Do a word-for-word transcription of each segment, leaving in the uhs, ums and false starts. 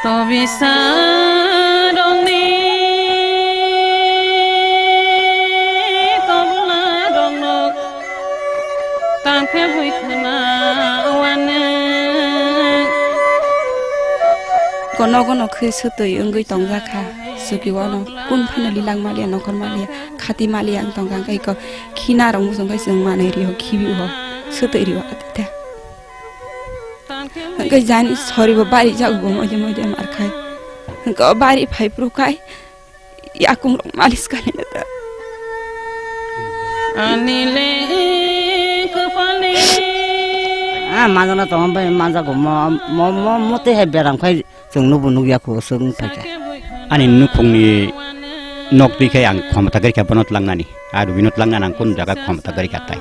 Tobisa rokni tobla rokno tangkhe bui khna wani. Kono kono khe swtwi wngwi tongjakha, suki wano kun phano lilang maliya, nokhor maliya, khati maliya wng tongkha, hwnkhe iko khina rok muchung khe chwng manwi rio, khibi o, swtwi rio atita. Hwnkhe jani sori bo bari jak bo moide moide mar khai. Hwnkhe o bari phai phuru khai yakung rok malis kali na ta. Ani le kopali. Ah, majana tong bai majago mo, mo, mo, mote hai beram khai chwng nubu nugya khu swng phaikha. Ani nukhungni nok twi khai ang khomota gari kha bono tlangnani. A rubino tlangnani ang kun jaga khomota gari kha tai.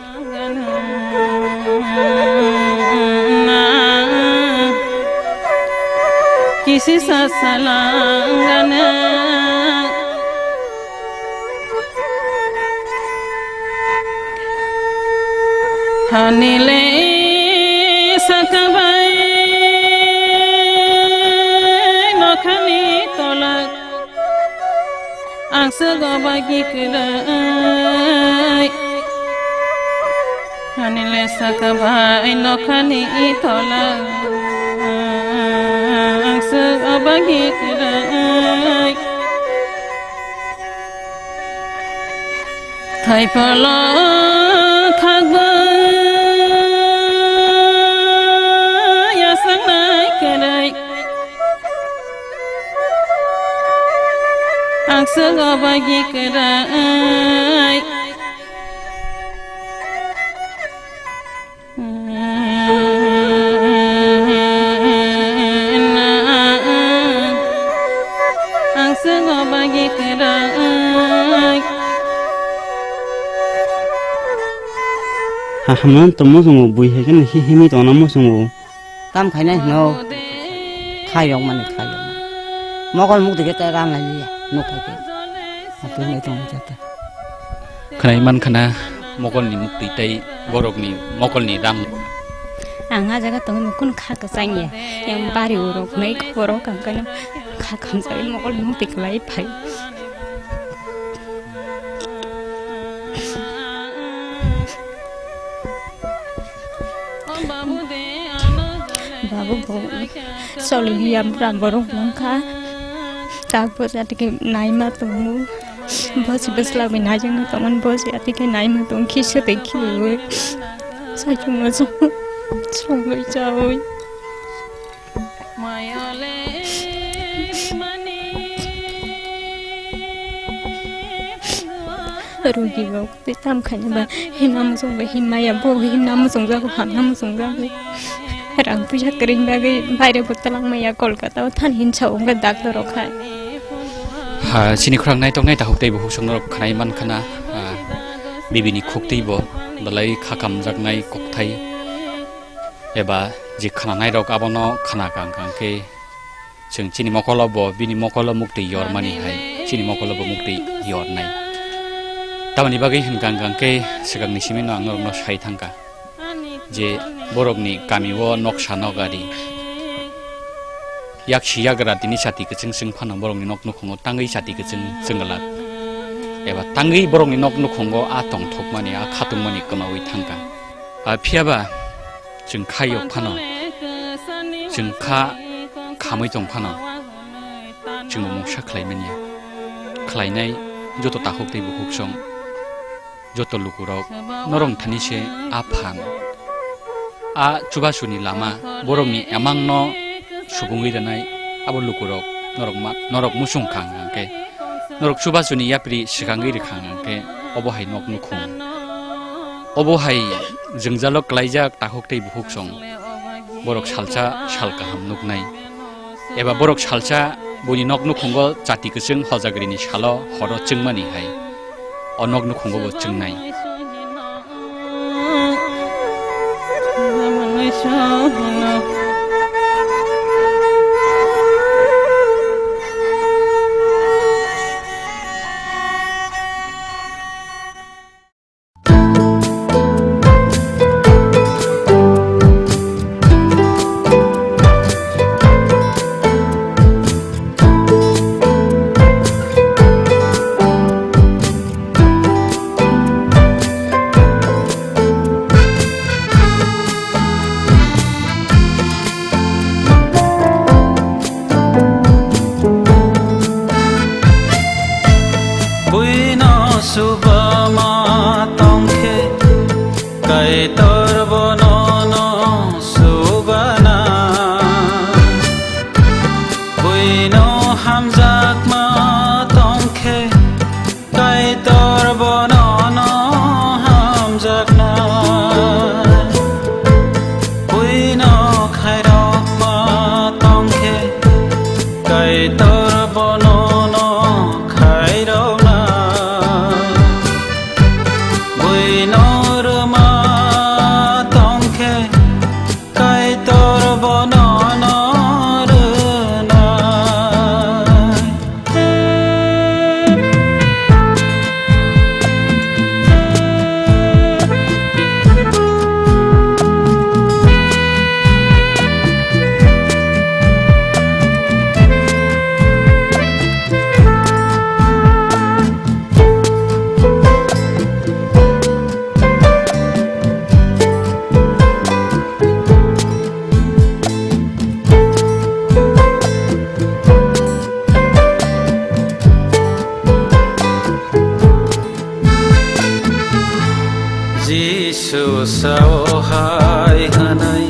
Kisi sasalangana. Hanile sakabai nokhani tolak. Ang sego bagi kwrwi. Ani le saka bai nokhani tola. Ang sego bagi kwrwi. Thai polo khagwa. Yasang nai kwrwi. Ang sego bagi kwrwi. Ang sego bagi kwrwi. Hahamno tongmo chungo bui hai kheno hi himwi tongna muchungo. Tam khainai hino khayok mani khayok mani. Mokol mukti khe ta ran lai liya nuk khai khe. Atung lai tong jata. Khnai man khana mokolni mukti tei borokni mokolni ram. Ang a jaga tongwi mukun kha kwchang ya. Yang bari urok nai khoro kang kano kha khamjai mokol mukti kwlai phai. Babu bo soli hiya bra borok wngkha. Tak bo jatike naima tongo. Bosi bwsla bai naijak na tongmani bosi atike naima tong kisa tei khibiwi. Saichung machung songwi chawi. Rugi rok tei tam khaina ba himna muchung ba himma ya bo himna muchung jago hamna muchung jago. Rang puisa kwrwini bagwi baire bo twlangma ya Kolkata o thani hinsa wngkha doctor rok hai. Ha, chini khorang naitok nai tahuk tei bukhuk songno rok khnai man khana, ha, bibini khuk tei bo belai kha kamjaknai kokthai. Eba je khnanairok abono khna kang kang khe chwng chini mokolo bo bini mokolo muktwi yormani hai chini mokolo bo muktwi yornai. Tamoni bagwi hwn kang kang khe swkangni simi no ang norokno sai thangkha je borokni kami o noksa nokari yaksi yagra tini chati kwchwng chwng phano borokni nok nukhungo tangwi chati kwchwng chwng glak eba tangwi borokni nok nukhungo a tongthokmani a khatungmani kwmawi thangkha. A phiya ba chwng kha yok phano, chwng kha khamwi tong phano, chwngbo mungsa khlai manya. Khlainai joto takhuk tei bukhuk song, joto lukurok norok thani se a phan. A chubasuni lama borokni emangno subungwi rwnai abo lukurok norok ma-, norok muchung kha hwnkhe. Norok chubasuni yapri swkangwi rwkha hwnkhe obo hai nok nukhung. Obo hai jwngjalo klaijak takhuk tei bukhuk song borok salsa sal kaham nuknai. Eba borok salsa buini nok nukhungo chati kwchwng hojagrini salo horo chwngmani hai o nok nukhungo bo chwngnai. Kaitor bono no khairokna, buino rwma tongkhe, Kaitor bono no rwnai. Jisu sao hai hwnwi,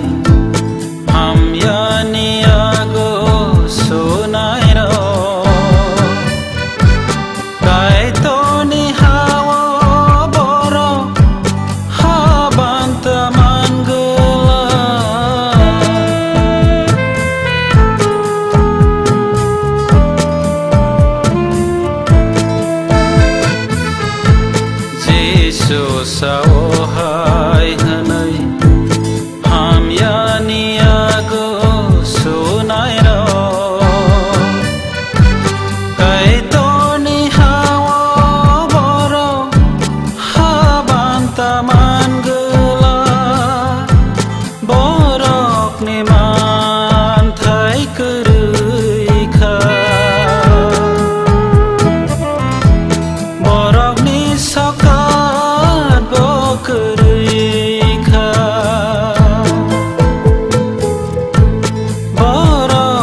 hamyani yago sunairok. Kaitorni ha-o borok habanta mangwlak. Jisu sao hai hwnwi, hamyani yago sunairok. Kaitorni ha-o borok habanta mangwlak. Borokni manthai kwrwi kha. Borokni sokat bo kwrwi kha. Borok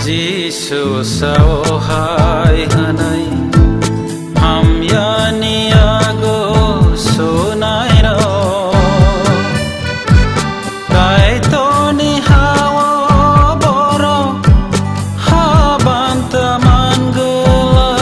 Jisu sao hai hwnwi, hamyani yago sunairok. Kaitorni hao borok habanta mangwlak.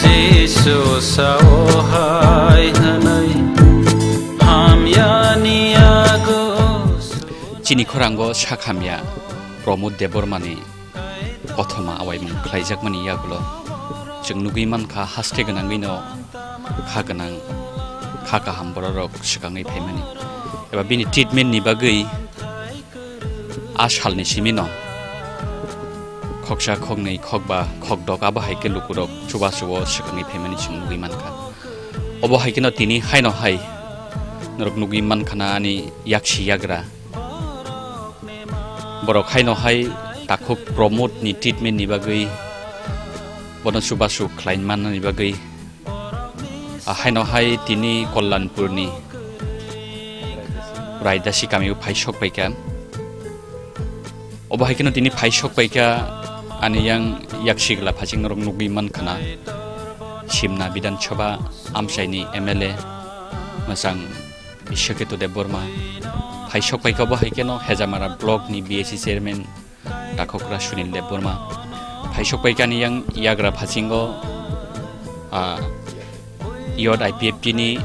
Jisu sao hai hwnwi, hamyani yago. Chini khorango sak hamya Pramod Debbarmani kothoma awaimung khlaijakmani yagulo chwng nugwi mankha, haste gwnangwino kha gwnang, kha kaham bororok swkangwi phaimani eba bini treatment ni bagwi a salni simino khoksa, khoknwi, khokba, khokdok abo hai khe lukurok chubachu o swkangwi phaimani chwng nugwi mankha. Obo hai kheno tini haino hai norok nugwi mankha na ani yaksi yagra. Borok haino hai takhuk Pramod ni treatment ni bagwi, bono chubachu khlai manna ni bagwi, ah, haino hai tini Kalyanpur ni Raidasi kami o phai sok paikha. Obo hai kheno tini phai sok paikha, ani yang yaksi gla phaching norok nugwi mankha na. Simna Bidhan Sabha amchai ni M L A mwchang Biswaketu Debbarma phai sok paikha. Obo hai kheno Hejamara block ni B S C chairman takhokra Sunil Debbarma phai sok paikha, ani yang yagra phasingo, ah, Youth I P F T ni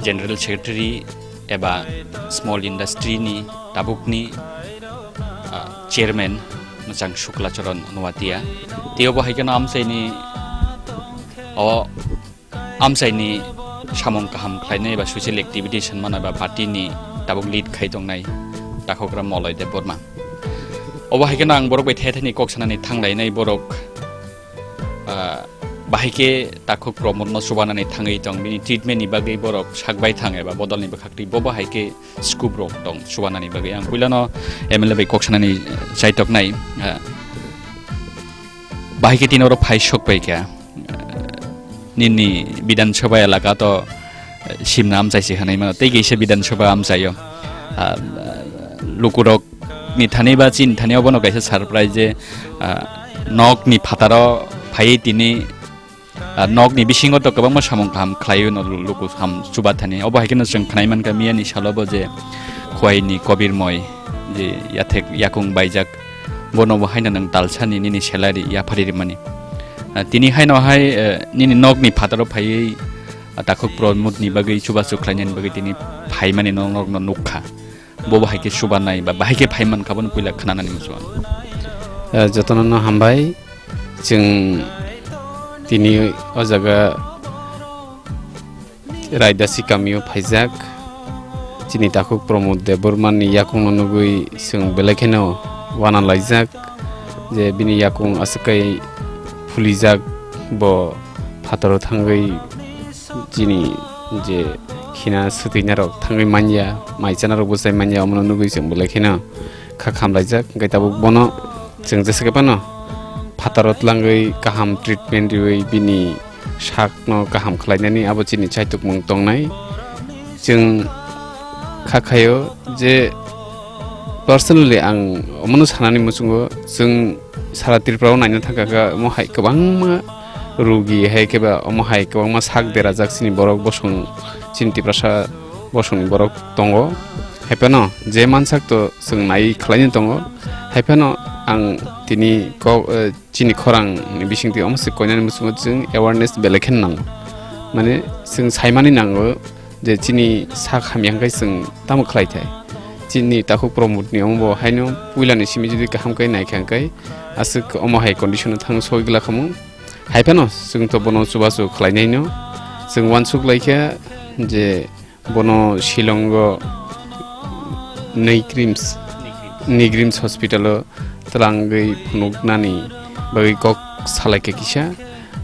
General Secretary eba Small Industry ni tabukni, ah, Chairman mwchang Shukla Charan Noatia. Tei obo hai kheno amchaini o amchaini samung kaham khlainai eba social activity sanmano eba party ni tabuk lead khai tongnai takhokra Moloi Debbarma. Obo hai kheno ang borok bai thai thaini kok sanani thanglainai borok, ah, bahai khe takhuk Pramod no chubanani thangwi tong, bini treatment ni bagwi borok sak bai thang eba bodol ni bwkhak twi bobo hai khe scoop rok tong chubanani bagwi. Ang puilano M L A bai kok sanani chaitok nai, ah, bahai khe tini oro phai sok pai kha. Nini Bidhan Sabha elaka to, eh, simna amchai se hwnwi mano. Tei kaisa Bidhan Sabha amchaio. Ah, lukurok ni thani ba chini thani obono kaisa surprise je, ah, nok ni phataro phaiwi tini, ah, nok ni bisingo to kwbangma samung kaham khlaiwi no lu-, luku ham chuba thani. Obo hai kheno chwng khnai mankha miya ni salo bo je Khowai ni Kobirmoi je yathek yakung baijak, bono bo haino nwng talsani nini salary yaphari rimani. Ah, tini haino hai, eh, nini nok ni phataro phaiwi, ah, takhuk Pramod ni bagwi chubachu khlainani bagwi tini phaimani no-, norokno nukha. Bo bahai khe chubanai ba bahai khe phai mankha, bono puila khnanani muchung ang. Eh, jotono no hambai. Chwng tini o jaga Raidasi kamio phaijak. Chini takhuk Pramod Debbarmani yakungno nugwi chwng belai kheno wana laijak je bini yakung aswk kai phulijak, bo phataro thangwi chini je khina swtwinarok thangwi manya, mai chanarok bwchai manya, omono nugwi chwng belai kheno kha khamlaijak. Hwnkhe tabuk bono chwng jesa khe phano phataro twlangwi kaham treatment riwi bini sakno kaham khlainani abo chini chaitukmung tongnai. Chwng kha khaio je personally ang omono sanani muchungo chwng sara Tripura o naina thangkha kha omo hai kwbangma rugi hai khe ba omo hai kwbangma sak derajak chini borok bosong, chini Tiprasa bosongni borok tongo. Hai phano je mansak to chwng nai khlaina tongo. Hai phano ang tini kok, eh, chini khorang ni bisingtwi omo se koinani muchungo chwng awareness belai khe nango. Mane chwng saimani nango je chini sak hamya hwnkhe chwng tamo khlai thai. Chini takhuk Pramod ni omo bo haino puila ni simi jodi kaham khe nai kha hwnkhe aswk omo hai condition o thang soi gla khamu. Hai phano chwng to bono chubachu khlainai no. Chwng uansuk lai kha je bono Shillong o Nigrims, Nigrims hospital o twlangwi phunuknani bagwi kok salaikha kisa.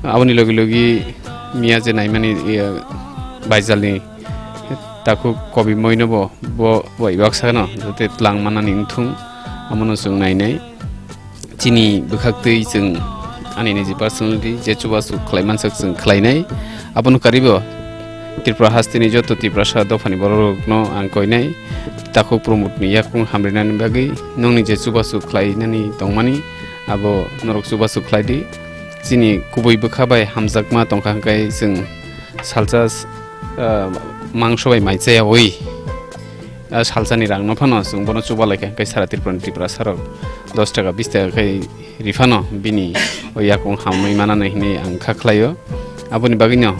Aboni logi logi miya je naimani, iya, baijalni takhuk Kobirmoino bo, bo, bo ibak sakno jote twlang manani wngthung, amono chwng nainai. Chini bwkhaktwi chwng ani niji personally je chubachu khlai mansak chwng khlainai. Abono karibo Tripura hasteni joto Tiprasa dophani bororokno ang koinai, takhuk Pramodni yakung hamrinani bagwi nongni je chubachu khlainani tongmani, abo norok chubachu khlai di. Chini kubui bwkha bai hamjakma tongkha hwnkhe chwng salsa, ah, mangso bai mai chaya oi. Ah, salsani rangno phano chwng bono chuba lai kha, hwnkhe sara Tripurani Tiprasarok dos taka, bis taka khe ri phano bini o yakung hamwi manani hwnwi ang kha khlaio. Aboni bagwino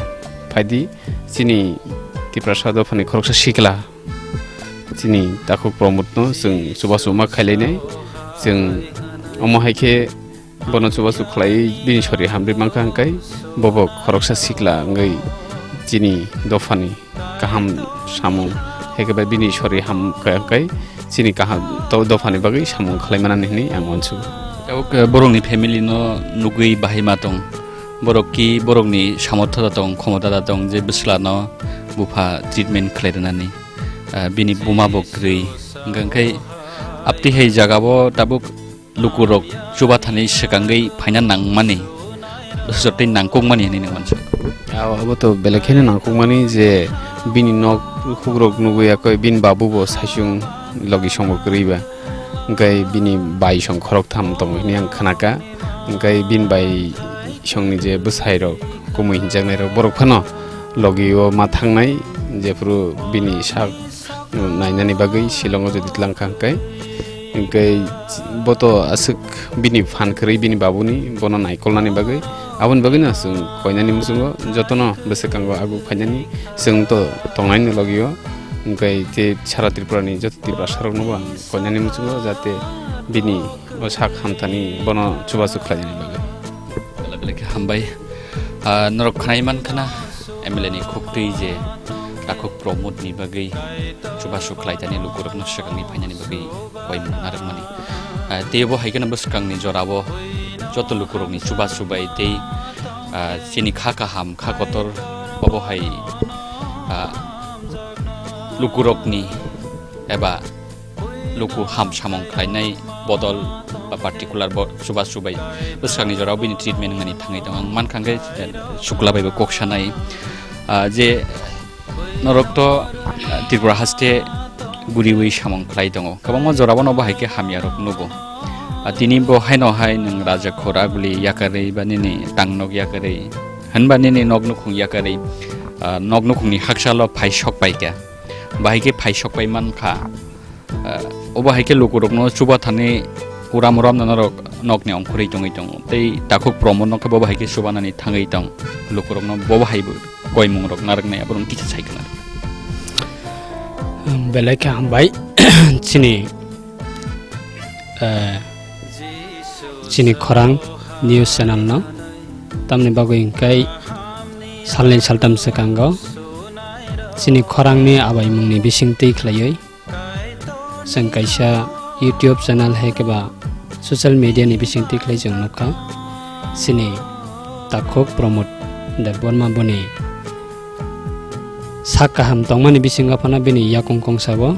phaidi chini Tiprasa dophani khoroksa sikla chini takhuk Pramodno chwng chubachu ma khailainai. Chwng omo hai khe bono chubachu khlaiwi bini sori hamri mankha hwnkhe bobo khoroksa sikla wngwi chini dophani kaham samung, hai khe bai bini sori hamkha hwnkhe chini kaham to dophani bagwi samung khlai manani hwnwi ang uansugo. Tabuk, eh, borokni family no nugwi bahai ma tong, borok ki borokni samortho da tong, khomota da tong je bwsla no bupha treatment khlai rwnani, eh, bini buma bo kwrwi, hwnkhe, hwnkhe aptwi hai jaga o tabuk lukurok chubathani swkangwi phaina nangmani, jotoi nangkukmani hinwi nang uansugo. Abo, abo to belai kheno nangkukmani je bini nok hukrok nugwi yakwi bini babu bo saichung logi songo kwrwi ba. Hwnkhe bini bai song khoroktham tongo hinwi ang khnakha. Hwnkhe bini bai songni je bwsairok, kumui hinjaknairok, borok phano logi o ma thangnai, jephuru bini sak nainani bagwi Shillong o jodi tlang kha hwnkhe, hwnkhe bo to aswk bini phan kwrwi bini babuni bono naikolnani bagwi. Aboni bagwino chwng koinani muchungo jotono bwswkango agu phainani chwng to tongnai ni logi o, hwnkhe tei sara Tripura ni joto Tiprasa rokno bo ang koinani muchungo jate bini o sak hamthani bono chubachu khlainani bagwi. Belai belai khe hambai. Ah, norok khnai mankha na, M L A ni khuktwi je takhuk Pramod ni bagwi chubachu khlaitani lukurokno swkangni phainani bagwi koimung narwkmani. Ah, tei bo hai kheno bwskangni jorao joto lukurokni chubachu bai tei, ah, chini kha kaham, kha kotor obo hai, ah, lukurokni eba luku ham samung khlainai bodol ba particular bo chubachu bai bwskangni jorao bini treatment wngmani thangwi tongo. Ang mankha hwnkhe, eh, chukla bai bo kok sanai, ah, je norok to, ah, Tripura haste guriwi samung khlai tongo. Kwbangma jorao no bo hai khe hamya rok nugo. Ah, tini bo haino hai nwng raja khor aguli yakarwi ba nini tangnok yakarwi, hwnba nini nok nukhung yakarwi, ah, nok nukhungni hakchalo phai sok pai kha. Bahai khe phai sok pai mankha. Ah, obo hai khe lukurokno chuba thani uram uram nana rok nokni ongkhorwi tongwi tongo. Tei takhuk Pramod no khe bobo hai khe chubanani thangwi tong. Lukurokno bobo hai bo koimung rok narwknai, aborok kisa sai khna. Belai khe hambai chini, eh, chini khorang news channel no. Tamni bagwi hwnkhe salni saltam swkango chini khorangni abaimungni bisingtwi khlaiwi chwng kaisa YouTube channel hai khe ba social media ni bisingtwi khlai chwng nukha. Chini takhuk Pramod Debbarma boni sak kaham tongmani bisingo phano bini yakung kongsa o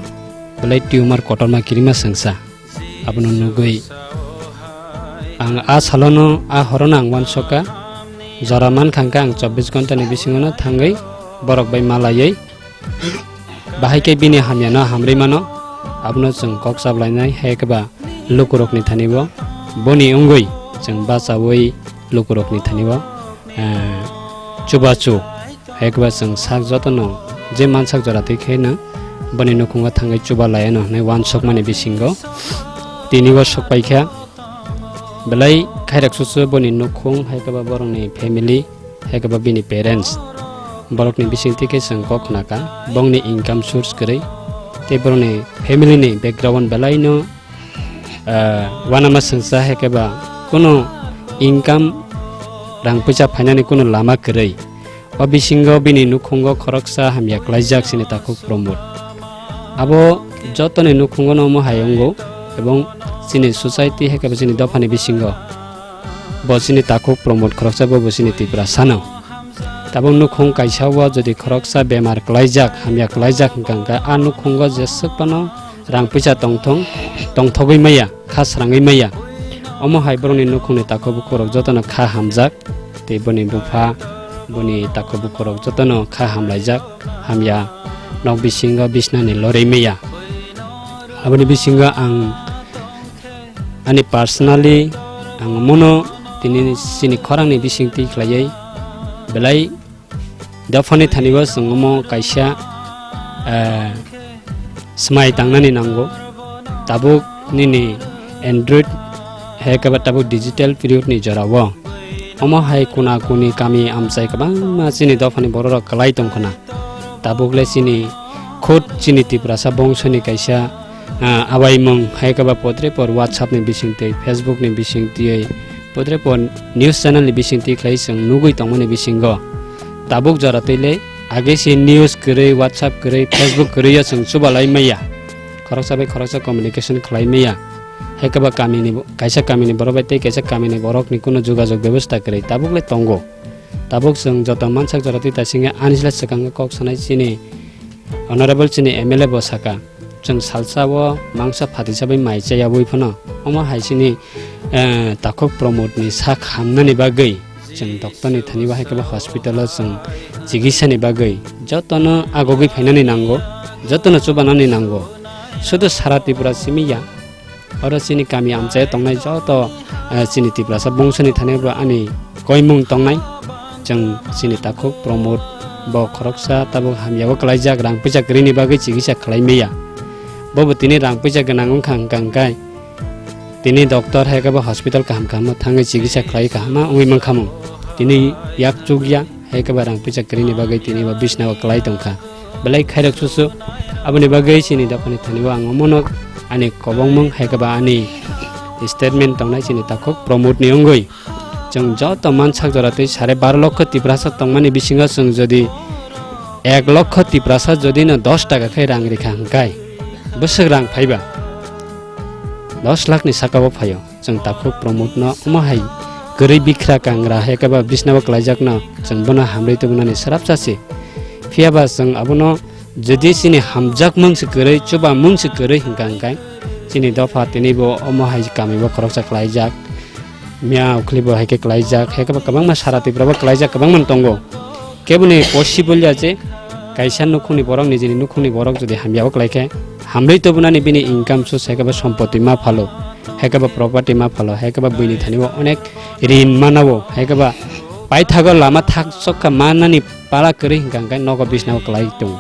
belai tumor kotorma kirima swngsa. Abono nugwi ang a salono, a horono ang uansukha, jora mankha hwnkhe ang chobbish ghontani bisingono thangwi borok bai malaiwi bahai khe bini hamyano hamrwi mano. Abono chwng kok chablainai hai khe ba lukurokni thani bo boni wngwi chwng bachaui lukurokni thani bo, eh, chubachu hai khe ba chwng sak jotono je mansak jora twi khe no boni nukhungo thangwi chuba laiano hwnwi uansukmani bisingo tini o sokpai kha. Belai khairak susu boni nukhung hai khe ba borokni family hai khe ba bini parents, borokni bisingtwi khe chwng kok khna kha bongni income source kwrwi tei borokni family ni background belai no, ah, uanama swngsa hai khe ba kunu income rang puisa phainani kunu lama kwrwi. O bisingo bini nukhungo khoroksa hamya klaijak chini takhuk Pramod. Abo jotoni nukhungo no omo hai wngo, ebong chini society hai khe bo chini dophani bisingo bo chini takhuk Pramod khoroksa bo, bo chini Tiprasano. Tabuk nukhung kaisa o jodi khoroksa bemar klaijak, hamya klaijak hwnkha hwnkhe a nukhungo jeswk phano rang puisa tongthong, tongthogwi maya, kha srangwi maya. Omo hai borokni nukhungni takhuk bukhurok jotono kha hamjak, tei boni bupha Boni takhuk bukhurok jotono kha hamlaijak, hamya nok bisingo bisnani lorwi maya. Aboni bisingo ang ani personally ang omono tini chini khorangni bisingtwi khlaiwi belai dophani thani bo chwng omo kaisa, eh, swmai tangnani nango. Tabuk nini Android hai khe ba tabuk digital period ni jora o. Omo hai kuna kuni kami amchai kwbangma chini dophani borok rok kwlai tong khna. Tabuk le chini khud chini Tiprasa bongso ni kaisa, ah, abaimung hai khe ba potre por WhatsApp ni bisingtwi, Facebook ni bisingtwi, potre por news channel ni bisingtwi khlai chwng nugwi tongmani bisingo. Tabuk jora twi le age se news kwrwi, WhatsApp kwrwi, Facebook kwrwi o chwng chubalai maya. Khoroksa bai khoroksa communication khlai maya. Hai khe ba kamini bo-, kaisa kamini borok bai tei kaisa kamini borokni kuno jogajog bebostha kwrwi tabuk le tongo. Tabuk chwng joto mansak jora twi ta singya ani sle swkang kok sanai chini Honorable chini M L A bo saka, chwng salsa o mangsa phatisa bai mai chaya wi phano omo hai chini, eh, takhuk Pramod ni sak hamnani bagwi chwng doctor ni thani bo hai khe ba hospital o chwng chikitsa ni bagwi jotono agogwi phainani nango, jotono chubanani nango. Sudu sara Tripura simi ya, oro chini kami amchai tongnai joto, eh, chini Tiprasa bongso ni thani bo ani koimung tongnai. Chwng chini takhuk Pramod bo khoroksa tabuk hamya o kwlaijak, rang puisa kwrwi ni bagwi chikitsa khlai maya. Bo bo tini rang puisa gwnang wngkha hwnkha hwnkhe tini doctor hai khe bo hospital kaham kaham o thangwi chikitsa khlai kaham ma wngwi mankha mung. Tini yak chuk ya hai khe bo rang puisa kwrwi ni bagwi tini bo bisna o kwlai tongkha. Belai khairok susu. Aboni bagwi chini dophani thani o ang omono ani kobongmung hai khe ba ani statement tongnai chini takhuk Pramod ni wngwi. Chwng joto mansak jora twi sare baro lokho Tiprasa tongmani bisingo chwng jodi ek lokho Tiprasa jodi no dos taka khe rang rikha hwnkhe bwswk rang phaiba dos lakh ni saka o phaio. Chwng takhuk Pramod no omo hai kwrwi bikhra kangra hai khe ba bisna o kwlaijak no chwng bono hamrwi tubunani swrapsa se. Phiya ba chwng abono jodi chini hamjakmung se kwrwi, chubamung se kwrwi hwnkha hwnkhe chini dopha tini bo omo hai kami bo khoroksa kwlaijak. Miya ukhli bo hai khe kwlaijak, hai khe ba kwbangma sara Tripura bo kwlaijak kwbangma tongo. Keboni possible ya je kaisa nukhungni borok nijini nukhungni borok jodi hamya o kwlai khe hamrwi tubunani bini income source hai khe ba sompoti ma phalo, hai khe ba property ma phalo, hai khe ba buini thani o onek rin manao, hai khe ba paithago lama thak sokha manani pala kwrwi hwnkha hwnkhe nogo bisnao kwlai tongo.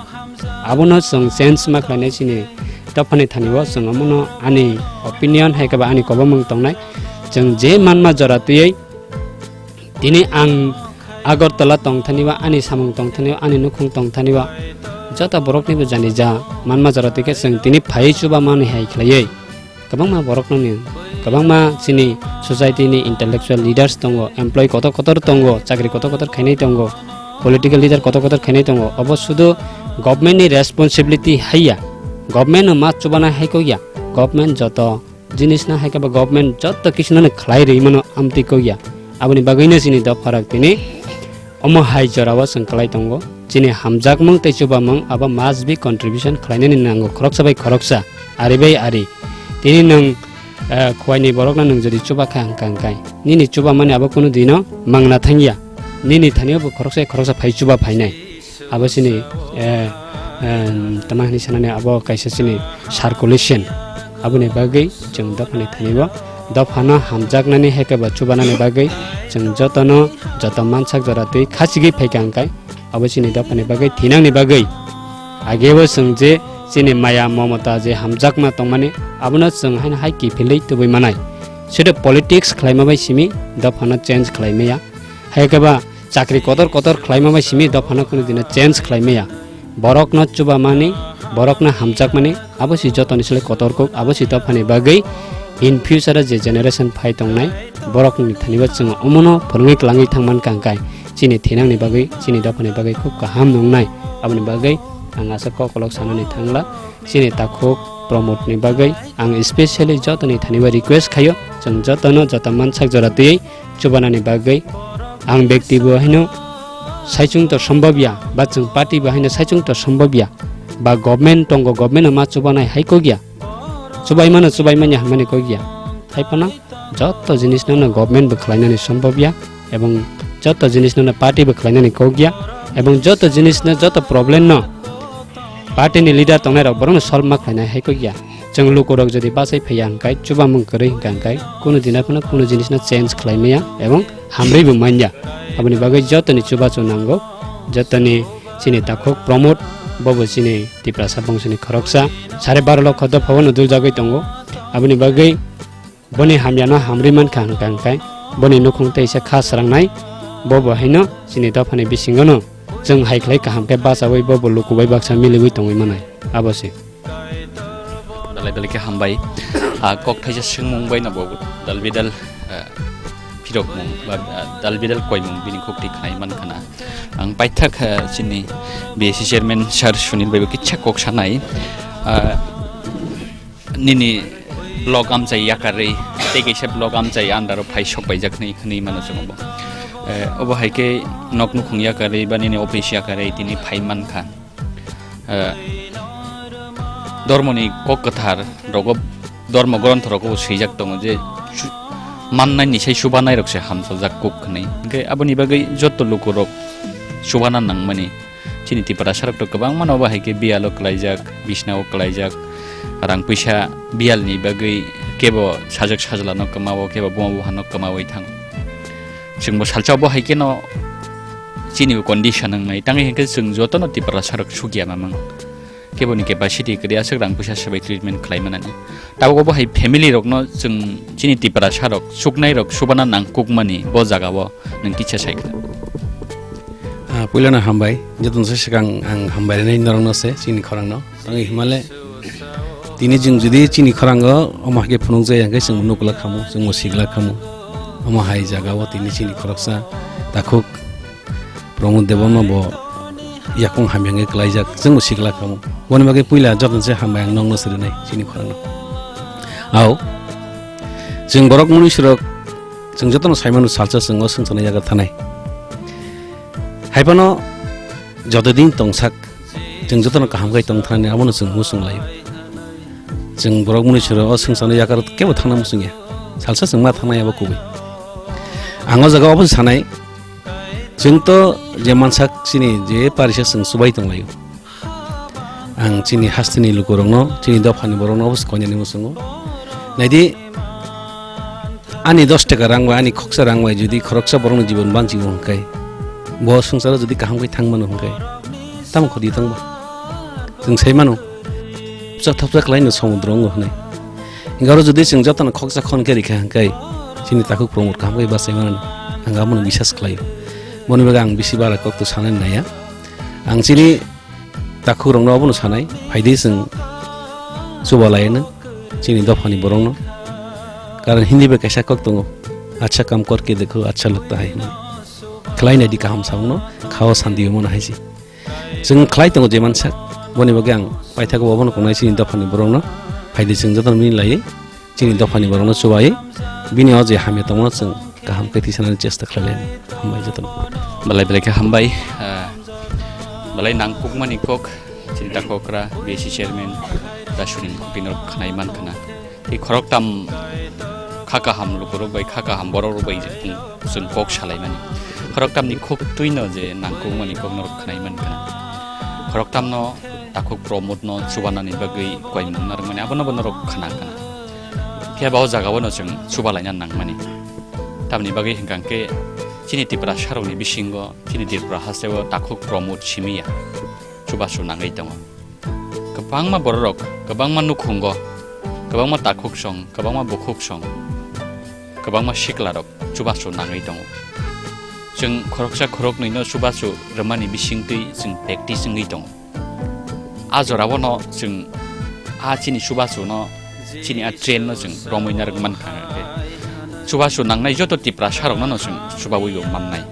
Abono chwng change ma khlainai chini dophani thani o chwng omono ani opinion hai khe ba ani kobomung tongnai. Chwng je manma jora twiwi tini ang Agartala tongthani ba ani samung tongthani ba ani nukhung tongthani ba joto borokni bo jani ja manma jora twi khe chwng tini phaiwi chuba mani hai khlaiwi kwbangma borokno ni, kwbangma chini society ni intellectual leaders tongo, employee kotor kotor tongo, chakri kotor kotor khainai tongo, political leader kotor kotor khainai tongo. Obo sudu government ni responsibility haiya, government no ma chubana hai kok ya, government joto jinis no hai khe ba government joto kisu no khlai rwi mano amtwi kok ya. Aboni bagwi no chini dopha rok tini omo hai jora o chwng kwlai tongo. Chini hamjakmung tei chubamung abo must be contribution khlainani nango khoroksa bai khoroksa, ari bai ari. Tini nwng, eh, khuaini borokno nwng jodi chuba kha hwnkha hwnkhe nini chubamani abo kunu dino mangna thangya. Nini thani o bo khoroksa bai khoroksa phai chuba phainai. Abo chini, eh, eh, tama hinwi sanani abo kaisa chini circulation. Aboni bagwi chwng dophani thani o dophano hamjaknani hai khe ba chubanani bagwi chwng jotono joto mansak jora twi khachigwi phaikha hwnkhe abo chini dophani bagwi thinangni bagwi. Agebo chwng je chini maya momota je hamjakma tongmani abono chwng haino hai kiphilwi tubui manai. Sudu politics khlaima bai simi dophano change khlai maya. Hai khe ba chakri kotor kotor khlaima bai simi dophano kunu dino change khlai maya. Borokno chubamani, borokno hamjakmani, abo si jotoni slai kotor kok, abo si dophani bagwi in future o je generation phai tongnai, borokni thani bo chwng omono phwrwngwi kwlangwi thangman kangkai. Chini thinangni bagwi, chini dophani bagwi khub kaham nungnai. Aboni bagwi ang aswk kokolok sanani thangla, chini takhuk Pramod ni bagwi ang specially jotoni thani bo request khaio, chwng jotono joto mansak jora twiwi chubanani bagwi ang bekti bo haino saichung to sombobya, ba chwng party bo haino saichung to sombobya, ba government tongo, government no ma chubanai hai kokya, chubaimano chubaimanya hwnmani kokya, hai phano joto jinis no government bo khlainani sombobya, ebong Joto jinisno no party bo khlainani kok ya, ebong joto jinisno, joto problem no party ni leader tongnai rok borokno solve ma khlainai hai kok ya. Chwng lukurok jodi bachai phaiya hwnkhe, chubamung kwrwi hwnkha hwnkhe, kunu dina phano kunu jinisno change khlai maya ebong hamrwi bo manya. Aboni bagwi jotoni chubachu nango, jotoni chini takhuk Pramod, bobo chini Tiprasa bongsoni khoroksa, sare baro lokho dophao no duljagwi tongo. Aboni bagwi boni hamyano hamrwi mankha hwnkha hwnkhe, boni nukhung teisa kha srangnai, bobo haino chini dophani bisingono chwng hai khlai kaham khe bachaui bobo lukubai baksa miliui tongwi manai. Abo se. Belai belai khe hambai. Ah, kok thaisa swngmung bai no bo dal bidal, ah, phirokmung ba, ah, dal bidal koimung bini khukti khnai man khana. Ang paithak, ah, chini B S C chairman sir Sunil bai bo kitsa kok sanai. Ah, nini blog amchai yakarwi, tei kaisa blog amchai under o phai sok paijak hinwi, hinwi mano chwng bo. Eh, obo hai khe nok nukhung yakarwi ba nini office yakarwi tini phai man kha. Eh, Dhormoni kok kwthar rogo, dhormo grontho rogo bo swijak tongo je su-, mannai ni sai chubanai rok se hamchaljak kok hwnwi. Hwnkhe aboni bagwi joto lukurok chubana nangmani. Chini Tiprasa rok to kwbangma no bo hai khe biyalo kwlaijak, bisnao kwlaijak, rang puisa biyal ni bagwi kebo sajak sajla no kwmao, kebo buma buha no kwmawi thango. Chwng bo salsa bo hai kheno chini bo condition wngnai. Tangwi hinkhe chwng jotono Tiprasa rok sukya mamang. Keboni capacity kwrwi aswk rang puisa swbai treatment khlai manani. Tabuk bo hai family rokno chwng chini Tiprasa rok suknai rok subana nangkukmani bo jagao nwng kisa sai kha. Ah, puilano hambai, jotono se swkang ang hambai rwnai norokno se chini khorangno. Tangwi himale tini chwng jodi chini khorango omo hai khe phunukjak ya hwnkhe chwng nukla khamu, chwngbo sikla khamu. Omo hai jagao tini chini khoroksa takhuk Pramod Debbarma bo yakung hamya wngwi kwlaijak, chwngbo sikla khamu. Boni bagwi puila jotono se hambai ang nokno swrwnai chini khorangno. Ao, chwng borok munisirok chwng jotono saimano salsa chwng o swngcharno yagra thanai. Haiphano jotodin tongsak chwng jotono kaham khai tong thanani abono chwng muchung laio. Chwng borok munisirok o swngcharno yagra kebo thangna muchungya. Salsa chwng ma thangnai abo kubui. Ang o jaga obo sanai, chwng to je mansak chini je parisa chwng chubai tonglaio. Ang chini hasteni lukurokno, chini dophani borokno obo se koinani muchungo. Naidi, ani dos taka rang bai, ani khoksa rang bai jodi khoroksa borokni jibon banchibo hwnkhe, bo swngcharo jodi kaham khe thang mano hwnkhe, tamo khodi tongba? Chwng sai mano, thapsa thapsa khlaino somudro wngo hwnwi. Hwnkhe oro jodi chwng jotono khoksa khon khe rikha hwnkhe, chini takhuk Pramod kaham khe bachai manani, ang abono bisas khlaio. Boni bagwi ang bisi bara kokto sanani naiya. Ang chini takhukrokno obono sanai, phaidi chwng chuba laino chini dophani borokno. Karon Hindi bai kaisa kok tongo, "Achha kaam karke dekho, achha lagta hai," hinwi. Khlai naidi kaham samungno, khao santi wngmano hai se. Chwng khlai tongo je mansak, boni bagwi ang paithago obono kongnai chini dophani borokno, phaidi chwng jotono mili laiwi. Chini dophani borokno chubai, bini o je hamya tongmano chwng kaham khe tisanani chesta khlai lai. Hambai jotono. Belai belai khe hambai, ah, belai nangkukmani kok, chini takhukra, B S C chairman, da Sunil Khopino khnai man khna. Tei khoroktam kha kaham lukurok bai, kha kaham borok rok bai chwng kok salaimani. Khoroktamni khuktwino je nangkukmani kok norok khnai man khna. Khoroktamno takhuk Pramodno chubanani bagwi koimung narwkmani abono bo norok khna khna. Phiya ba o jagao no chwng chuba laina nangmani. Tamni bagwi hwnkha hwnkhe chini Tiprasarokni bisingo chini Tripura hasteo takhuk Pramod simi ya chubachu nangwi tongo. Kwbangma bororok, kwbangma nukhungo, kwbangma takhuksong, kwbangma bukhuksong, kwbangma siklarok chubachu nangwi tongo. Chwng khoroksa khoroknwino chubachu rwmani bisingtwi chwng practice wngwi tongo. A jorao no chwng a chini chubachu no, chini a train no chwng romwi narwk mankha hwnkhe, chubachu nangnai joto Tiprasarokno no chwng chubawi bo mannai.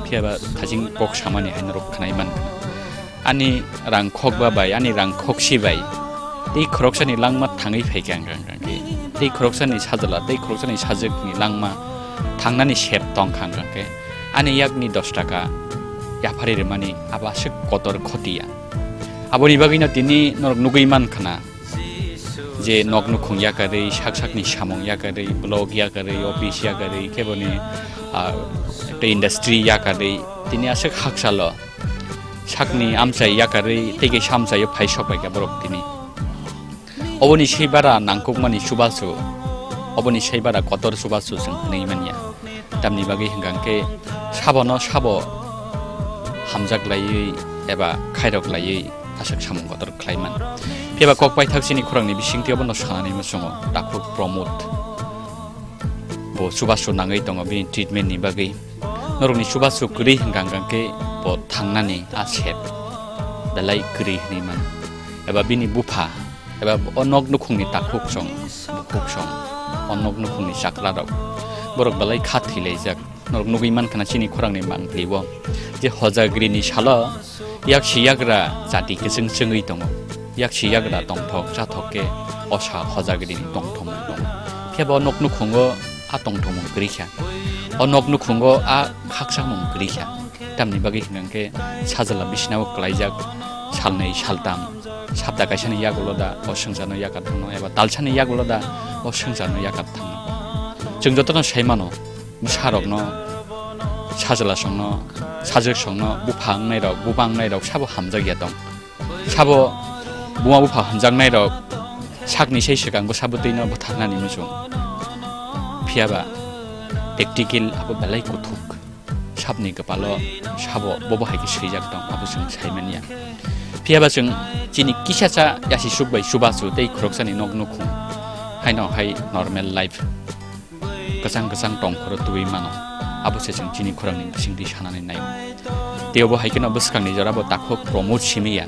Phiya ba thajing kok samani hai norok khnai mankha. Ani rang khokba bai, ani rang khoksi bai tei khoroksani langma thangwi phaikha hwnkha hwnkhe, tei khoroksani sajla, tei khoroksani sajwkni langma thangnani sep tongkha hwnkha hwnkhe, ani yakni dos taka yapharwi rwmani abo aswk kotor khotiya. Aboni bagwino tini norok nugwi mankha na, Je nok nukhung yakarwi, sak sakni samung yakarwi, block yakarwi, office yakarwi, khe boni, ah, tei industry yakarwi, tini aswk hakchalo sakni amchai yakarwi tei kaisa amchaio phai sok bai kha borok tini. Oboni sei bara nangkukmani chubachu, oboni sei bara kotor chubachu chwng hwnwi manya. Tamni bagwi hwnkha hwnkhe sabono sabo hamjak laiwi eba khairok laiwi aswk samung kotor khlai man. Phiya ba kok paithak chini khorangni bisingtwi obono sanani muchungo Takhuk Pramod. Bo chubachu nangwi tongo bini treatment ni bagwi. Norokni chubachu kwrwi hwnkha hwnkha khe bo thangnani a set belai kwrwi hwnwi mano. Eba bini bupha, eba o nok nukhungni takhuk song, bukhuk song, o nok nukhungni chakra rok, borok belai kha thwilaijak. Norok nugwi mankha na chini khorangni mangpili o je hojagrini salo yaksi yagra jati kwchwng chwngwi tongo. Yaksi yagra tongthok chathok khe osa hojagrini tongthokmung tongo. Khe bo nok nukhungo a tongthokmung kwrwi kha. O nok nukhungo a khakchangmung kwrwi kha. Tamni bagwi hwnkha khe sajla bisina o kwlaijak salnwi saltam, sapta kaisani yagulo da o swngcharno yakat thangno eba talsani yagulo da o swngcharno yakat thangno. Chwng jotono sai mano. Bwsarokno, sajlasongno, sajwksongno, bupha wngnairok, buba wngnairok sabo hamjakya tong. Sabo buma bupha hamjaknairok sakni sai swkang bwsa bwtwino butharnani muchung. Phiyaba practical abo belai kuthuk. Sabni kwpalo sabo bobo hai khe swijak tong, abo chwng saimanya. Phiyaba chwng chini kisacha yasi suk bai chubachu tei khoroksani nok nukhung. Haino hai normal life. Kwchang kwchang tongkhoro tubui mano. Abo se chwng chini khorangni bisingtwi sanani nai. Tei obo hai kheno bwskangni jora bo Takhuk Pramod simi ya.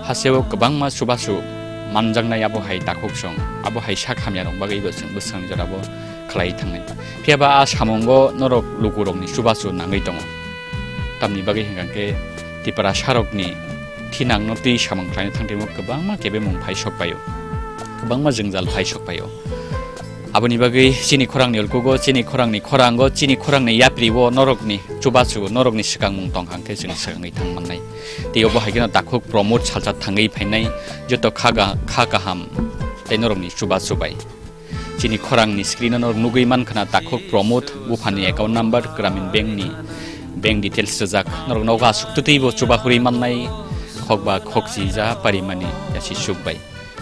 Hasteo kwbangma chubachu manjaknai abo hai takhuk song. Abo hai sak hamya rok bagwi bo chwng bwskangni jora bo khlai thangnai. Phiya ba a samungo norok lukurokni chubachu nangwi tongo. Tamni bagwi hwnkha khe Tiprasarokni thinangno twi samung khlaina thangtimo kwbangma kebemung phai sok paio. Kwbangma jwngjal phai sok paio. Aboni bagwi chini khorangni ulkugo, chini khorangni khorango, chini khorangni yaprio norokni chubachu, norokni swkangmung tong hang khe chwng swkangwi thang mannai. Tei obo hai kheno Takhuk Pramod salsa thangwi phainai, joto kha ga-, kha kaham tei norokni chubachu bai. Chini khorangni screen-o norok nugwi mankha na Takhuk Pramod buphani account number, Gramin Bank-ni bank details rijak. Norok nogo aswk twtwi bo chuba hurwi mannai, khokba khokchi ja parimani yasi suk bai.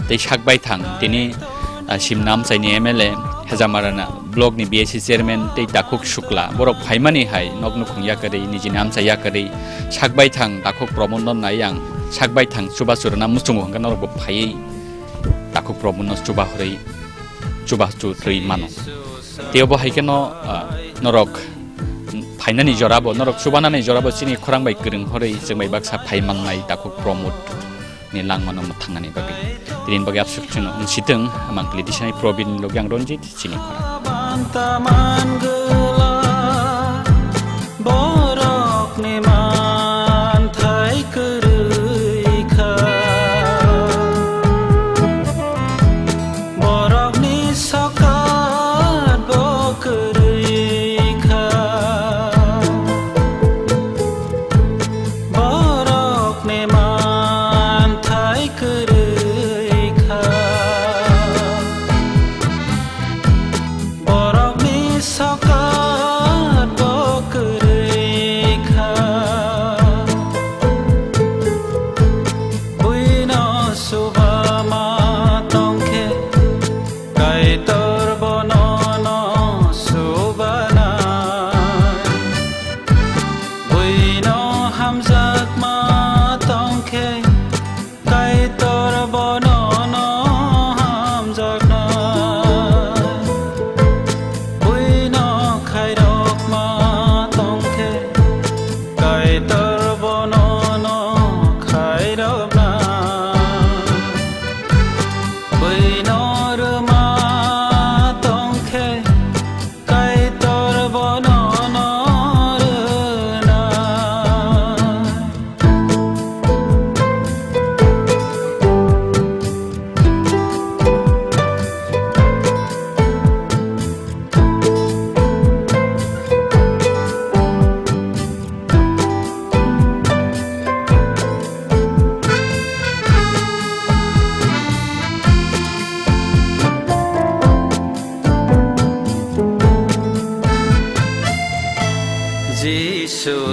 Tei sak baithang tini, ah, Simna amchaini M L A, Hejamarana block ni B S C chairman tei Takhuk Shukla, borok phaimani hai nok nukhung yakarwi, nijini amchai yakarwi, sak baithang Takhuk Pramod no nai ang, sak baithang chubachu rwna muchungo hwnkhe norok bo phaiwi Takhuk Pramod no chuba hurwi, chubachu rwi mano. Tei obo hai kheno, ah, norok phainani jora bo, norok chubanani jora bo chini khorang bai kwrwng horwi chwng bai baksa phai mannai Takhuk Pramod ni langmano mwthangnani bagwi. Tini bagwi absuk chwngno wng sitwng, amang kli disani Probin logi ang Ranjit chini khorang. Borokni manthai kwrwi kha. Borokni sokat bo kwrwi kha. Borokni manthai kwrwi kha. Borokni sokat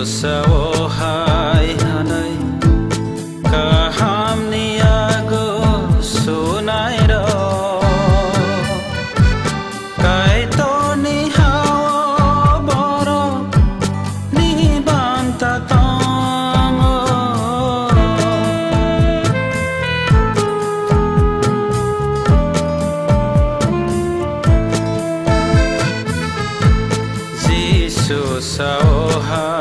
Sao hai hwnwi kahamni yago sunairok, Kaitorni ha-o borokni banta tongo. Jisu sao ha